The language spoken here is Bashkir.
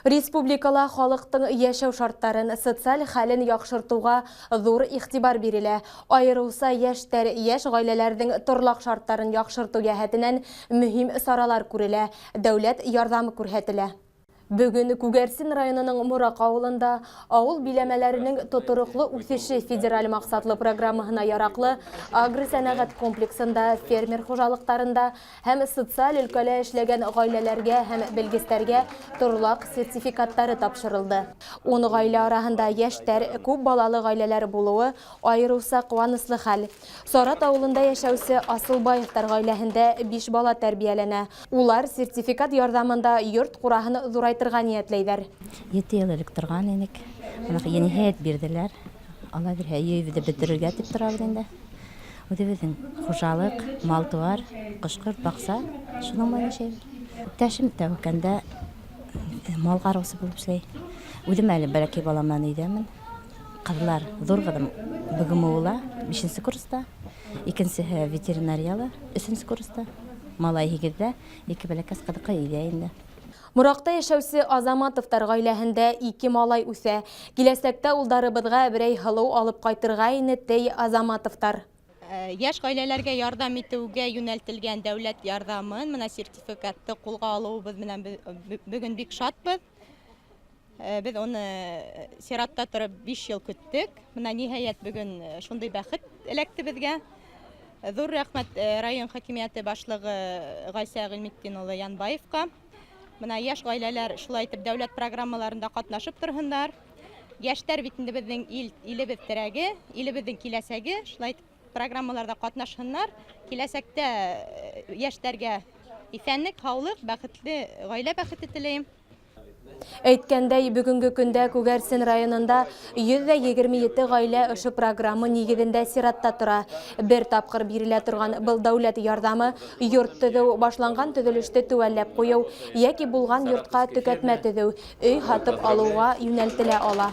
Республикала халыҡтың йәшәү шарттарын, социаль хәлен яҡшыртыуға ҙур иғтибар бирелә. Айырыуса йәштәр, йәш ғаиләләрҙең торлаҡ шарттарын яҡшыртыу йәһәтенән мөһим саралар күрелә, дәүләт ярҙамы күрһәтелә. Бөгөн Күгәрсен районының Мораҡ ауылында ауыл биләмәләренең тотороҡло үҫеше федераль маҡсатлы программаһына яраҡлы агросәнәғәт комплексында, фермер хужалыҡтарында һәм социаль өлкәлә эшләгән ғаиләләргә һәм белгестәргә торлаҡ сертификаттары тапшырылды. 10 ғаилә араһында йәштәр, күп балалы ғаиләләр булыуы айырыуса ҡыуаныслы хәл. Сарат ауылында йәшәүсе Асылбаевтар ғаиләһендә 5 бала тәрбиәләнә. Улар сертификат ярҙамында йорт ҡураһын ҙурайтырға ниәтләйҙәр. 7 йыл элек торған инек. Бына ниһайәт бирҙеләр. Алла бирһә, өйөбөҙҙө бөтөрөргә тип торабыҙ инде. Үҙебеҙҙең хужалыҡ, мал-тыуар, ҡош-ҡорт, баҡса, шуның менән йәшәйбеҙ. Иптәшем тәүәккәндә мал ҡараусы булып эшләй. Үҙем әле бәләкәй балам менән өйҙәмен. Ҡыҙлар, ҙур ҡыҙым БГМУ-ла, 5-нсе курста, икенсеһе ветеринарияла, 3-нсе курста, малай 8-ҙә, ике бәләкәс ҡыҙыҡай өйҙә инде. Мораҡта йәшәүсе Азаматовтар ғаиләһендә 2 малай үҫә. Киләсәктә улдарыбыҙға берәй һылыу алып ҡайтырға ине, ти Азаматовтар. Йәш ғаиләләргә ярҙам итеүгә йүнәлтелгән дәүләт ярҙамын, мына сертификатты ҡулға алыуыбыҙ менән бөгөн бик шатбыҙ. Беҙ уны сиратта тороп 5 йыл көттөк. Мына ниһайәт бөгөн шундай бәхет эләкте беҙгә. Ҙур рәхмәт район хакимиәте башлығы Ғайса Ғилметдин улы Янбаевҡа. Мына йәш ғаиләләр шулай итеп дәүләт программаларында ҡатнашып торһондар. Йәштәр бит инде беҙҙең илебеҙ терәге, илебеҙҙең киләсәге. Шулай итеп программаларҙа ҡатнашһыннар. Киләсәктә йәштәргә иҫәнлек, һаулыҡ, бәхетле ғаилә бәхете теләйем. Әйткәндәй, бөгөнгө көндә Күгәрсен районында 127 ғаилә ошо программа нигеҙендә сиратта тора. Бер тапҡыр бирелә торған был дәүләт ярҙамы йорт төҙөү, башланған төҙөлөштө теүәлләп ҡуйыу йәки булған йортҡа төкәтмә төҙөү, өй һатып алыуға йүнәлтелә ала.